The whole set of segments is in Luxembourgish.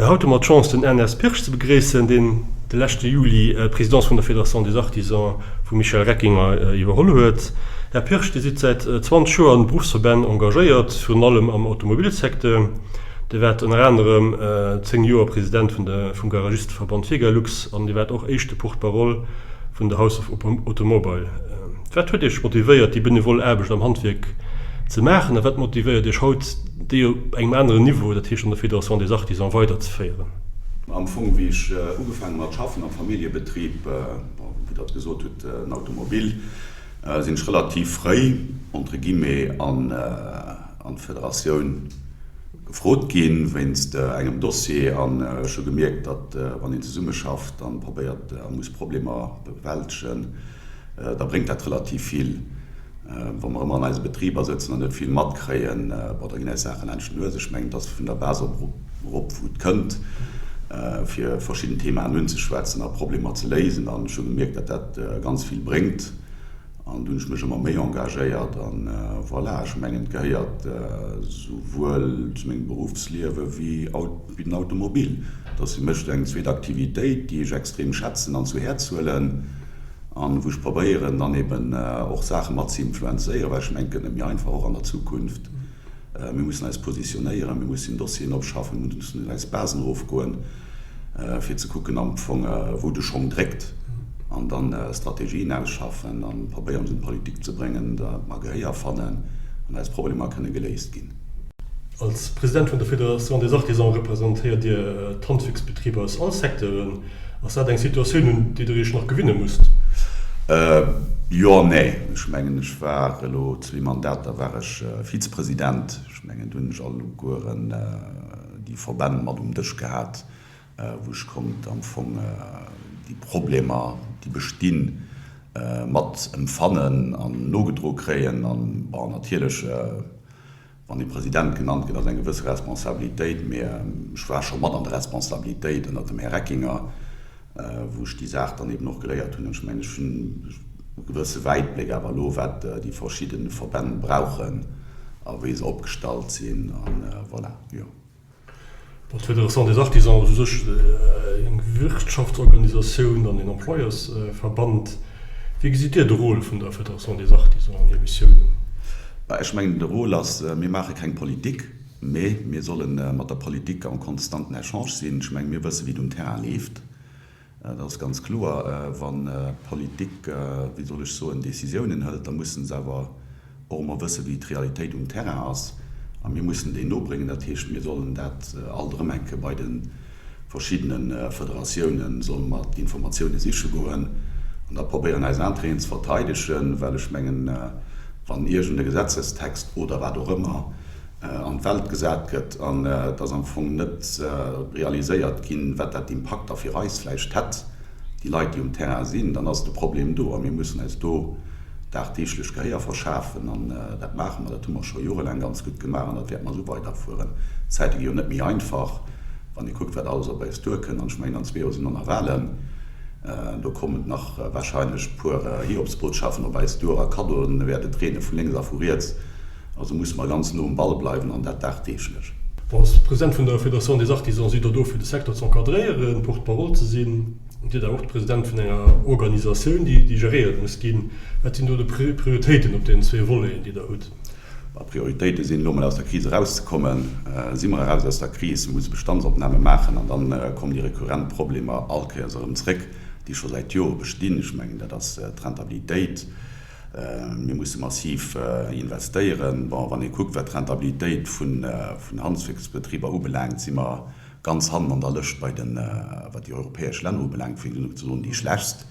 Haut hu mer d'Chance den Ernest Pirsch ze begréissen, deen de leschte Juli d'Presidence vun der Fédération des Artisans vum Michel Reckinger iwwerholl huet. Här Pirsch, Dir sidd säit 20 Joer an de Beruffsverbänn engagéiert, virun allem am Automobilsecteur. Dir waart ënner anerem 10 Joer President vum Garagisteverband Fegalux an Dir waart och éischte Porte-parole vun der House of Automobile. Wat huet Iech motivéiert, déi benevol Aarbecht am Handwierk ze maachen a wat motivéiert Iech haut, déi op engem aneren Niveau, dat heescht an der Fédération des Artisans, weiderzeféieren? Am Fong, wéi ech ugefaangen mat schaffen am Familljebetrib, bon, wéi Der et gesot hutt, en Automobil, sinn ech relativ fréi, entre guillemets, an d'Federatioun gefrot ginn, wéinst engem Dossier. An ech hu gemierkt, datt wann een zesummeschafft an probéiert a muss Problemer bewältegen, da bréngt dat relativ vill. Wa mer ëmmer an eise Betriber sëtzen an net vill matkréien, bon, da ginn eis Saachen laanscht d'Nues. Ech mengen, et ass vun der Base op erop, wou et kënnt, fir verschidden Themaen unzeschwätzen a Problemer ze léisen. An ech hu gemierkt, datt dat ganz vill bréngt. An du hunn ech mech ëmmer méi engagéiert. An voilà, ech mengen, et gehéiert souwuel zu mengem Beruffsliewe wéi den Automobil. Et ass fir mech eng zweet Aktivitéit, déi ech extrem schätzen an zu Häerz huelen. An wou ech probéieren dann eben och Saache mat ze influenzéieren, well ech mengen, et gëtt net méi einfach, och an der Zukunft. Mir mussen eis positionéieren, mir mussen Dossieren opschaffen, mir mussen un eis Basen erofgoen, fir ze kucken am Fong, wou de Schong dréckt, an dann Strategien ausschaffen a probéieren se un d'Politik ze bréngen, datt mer Gehéier fannen an eis Problemer kënne geléist ginn. Als President vun der Fédération des Artisans representéiert Dir d'Handwierksbetriber aus all Secteuren. Ass dat eng Situatioun, un déi Der Iech nach gewinne musst? Jo an nee. Ech mengen, ech war elo zwee Mandater war ech Vizepresident. Ech mengen, do hunn ech allegueren déi Verbänn mat um Dësch gehat, wou ech konnt am Fong déi Problemer, déi bestinn, mat emfannen an nogedro kréien. An, bon, natierlech, Wann ee President genannt gëtt, ass eng gewësse Responsabilitéit, mee ech war scho mat an der Responsabilitéit ënnert dem Här Reckinger, wou ech déi Saach dann eben och geléiert hunn. An ech mengen, ech hunn e gewësse Wäitbléck awer elo, wat déi verschidde Verbänn brauchen a wéi se opgestallt sinn. A voilà, jo. Bon, d'Fédération des Artisans ass u sech eng Wirtschaftsorganisatioun an een Employeursverband. Wéi gesitt Dir de Rôle vun der Fédération des Artisans an hir Missiounen? Bah, ech mengen, de Rôle ass, mir maache keng Politik, mee mir solle mat der Politik am konstanten Echange sinn. Ech mengen, mir wësse wéi et um Terrain leeft. Dat ass ganz kloer. Wann d'Politik, wéi soll ech soen, Décisiounen hëlt, da mussen se awer och emmer wëssen, wéi d'Realitéit um Terrain ass. A mir mussen déi nobréngen. Dat heescht, mir sollen dat alt erëm eng Kéier bei de verschiddene Federatiounen, solle mer d'Informatioune siche goen an da probéieren, eis Intérêten ze verteidegen. Well ech mengen, wann iergend e Gesetzestext oder wat och ëmmer an d'Welt gesat gëtt an et ass am Fong net realiséiert ginn, wat dat Impakt da fir eis vläicht hätt, déi Leit, déi um Terrain sinn, dann ass de Problem do a mir mussen eis do dagdeeglech Gehéier verschafen an dat maache mer, dat hu mer scho jorelaang ganz gutt gemaach an dat wäerte mer esou weiderfueren. D'Zäite gi jo net méi einfach, wann ee kuckt, wat alles op eis duerkënnt an ech mengen, an zwee Joer sinn och nach Wahlen, do kommen nach wahrscheinlech e puer Hiobsbotschaften op eis duer a Kaddoen wäerte reene vu lénks a vu riets. Also musse mer ganz no um Ball bleiwen an dat dagdeeglech. Bon, als President vun der Fédération des Artisans sidd Der do fir de Secteur ze encadréieren, Porte-parole ze sinn. Dir sidd awer och de President vun enger Organisatioun, déi geréiert muss ginn. Wat sinn do de Prioritéiten op deenen zwee Voleten, déi Der hutt? Bah, Prioritéite sinn elo mol aus der Kris erauszekommen. Si mer eraus aus der Kris, musse Bestandsopname maachen an dann kommen déi rekurrent Problemer all Kéiers erëm zréck, déi scho säit Jore bestinn. Ech mengen, dat ass d'Rentabilitéit. Mir musse massiv investéieren. Bon, wann ee kuckt, wat d'Rentabilitéit vun Handwierksbetriber ubelaangt, si mer ganz hannen an der Lëscht bei den, wat déi europäesch Länner ubelaangt, fir net ze soen déi schlechtst.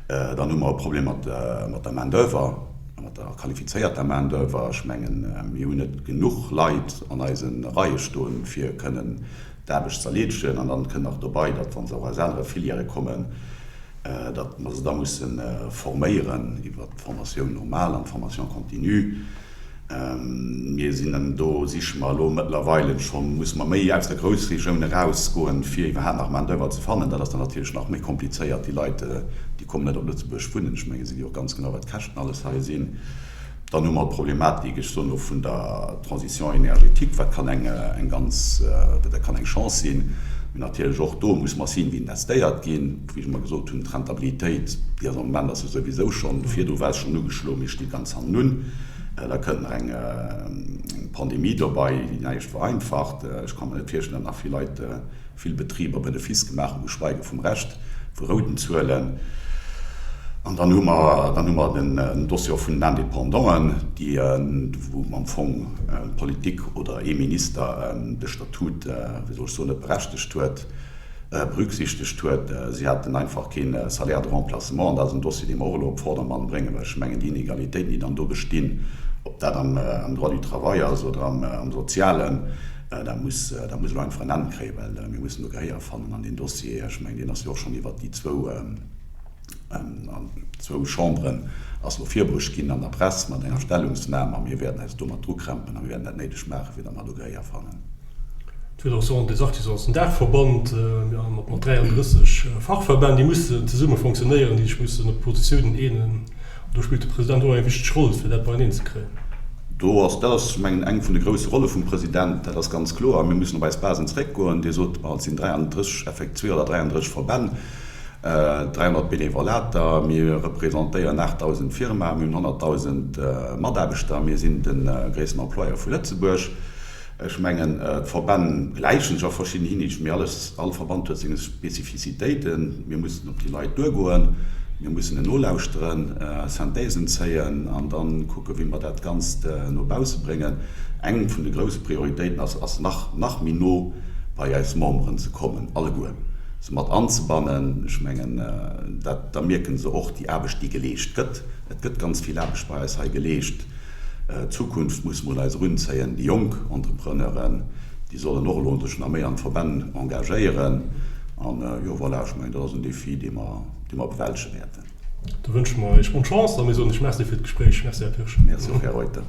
Dann hu mer e Problem mat der Main-d'oeuvre, mat der qualifizéierter Main-d'oeuvre. Ech mengen, mir hunn net genuch Leit an eise Reie stoen, fir kënnen d'Aarbecht z'erleedegen. An dann kënnt nach dobei, datt, wa se och aus anere Filièrë kommen, datt mer se da musse forméieren iwwert d'Formatioun normale an d'Formation continue. Mir sinn do, siche mer elo mëttlerweile schonn, musse mer méi aus der Groussregioun erausgoen, fir iwwerhaapt nach Main-d'oeuvre ze fannen. Dat ass dann natierlech nach méi komplizéiert. Déi Leit, déi kommen net op Lëtzebuerg wunnen. Ech menge si jo och ganz genau, wat d'Käschten alles hei sinn. Dann hu mer d'Problematik, ech soen elo, vun der Transition énergétique, wat kann eng, eng ganz, dat kann eng Chance sinn, mee natierlech och do muss massiv investéiert ginn. Wéi ech emmer gesot hunn, d'Rentabilitéit, déi ass am Moment ass se souwisou schonn, virdru war se schonn ugeschloen, mee steet ganz hannenun. Da kënnt nach eng Pandemie dobei, déi näischt vereinfacht. Ech ka mer net virstellen, datt nach vill Leit, vill Betriber Benefice gemaach hunn, geschweige vum Rescht, vu rouden Zuelen. An dann hu mer, dann hu mer den Dossier och vun den Indépendanten, déi, wou am Fong d'Politik oder ee Minister de Statut, wéi soll ech soen, net berechtegt huet, berücksichtegt huet. Si haten einfach kee Salaire de remplacement. An dat ass en Dossier, dee mer och elo op Vordermann bréngen, well ech mengen, déi Inegalitéiten, déi dann do bestinn, ob dat am Droit du travail ass oder am Sozialen, dat muss, dat muss elo einfach en Enn kréien, well mir mussen do Gehéier fannen an deen Dossier, ech mengen, deen ass jo och schonn iwwert déi zwou, an zwou Chamberen ass elo virbruecht ginn an der Press mat enger Stellungsnam a mir wäerten eis domat drukrämpen a mir wäerten dat néideg maachen, fir datt mer do Gehéier fannen. D'Fédération des Artisans ass en Daachverband mat 33 Fachverbänn, déi mussen zesumme fonctionnéieren, déi sech mussen op Positiounen eenen. An do spillt de President och eng wichteg Roll, fir dat beieneen ze kréien. Do ass, dat ass, ech mengen, eng vun de grousse Rolle vum President, dat ass ganz kloer. Mir mussen op eis Basen zréckgoen. Dir sot, bon, et sinn 33, effekt zwee oder 33 Verbänn. 300 Benevolater, mir representéieren 8.000 Firmaen, mir hunn 100.000 Mataarbechter, mir sinn de gréissten Employeur vu Lëtzebuerg. Ech mengen, d'Verbänn gläichen sech a verschidden Hinsichten, mee alles, all Verband huet seng Spezifizitéiten. Mir mussen op déi Leit duergoen, mir mussen en nolauschteren, Synthèsen zéien an da kucken, wéi mer dat Ganzt no bausse bréngen. Eng vun de grousse Prioritéiten ass, ass nach, nach méi no bei eis Memberen ze kommen, alleguer. se mat anzebannen. Ech mengen, dat, da mierke se och déi Aarbecht, déi geleescht gëtt. Et gëtt ganz vill Aarbecht bei eis hei geleescht. D'Zukunft musse mer un eis erunzéien. Déi jonk Entrepreneuren, déi sollen och elo sech nach méi an d'Verbänn engagéieren. An, jo, voilà, ech mengen, dat ass en Défi, dee mer, dee mer bewältege wäerten. Da wënsche mer Iech bonne Chance a mir soen Iech Merci fir d'Gespréich. Merci, Här Pirsch. Merci och, Här Reuter.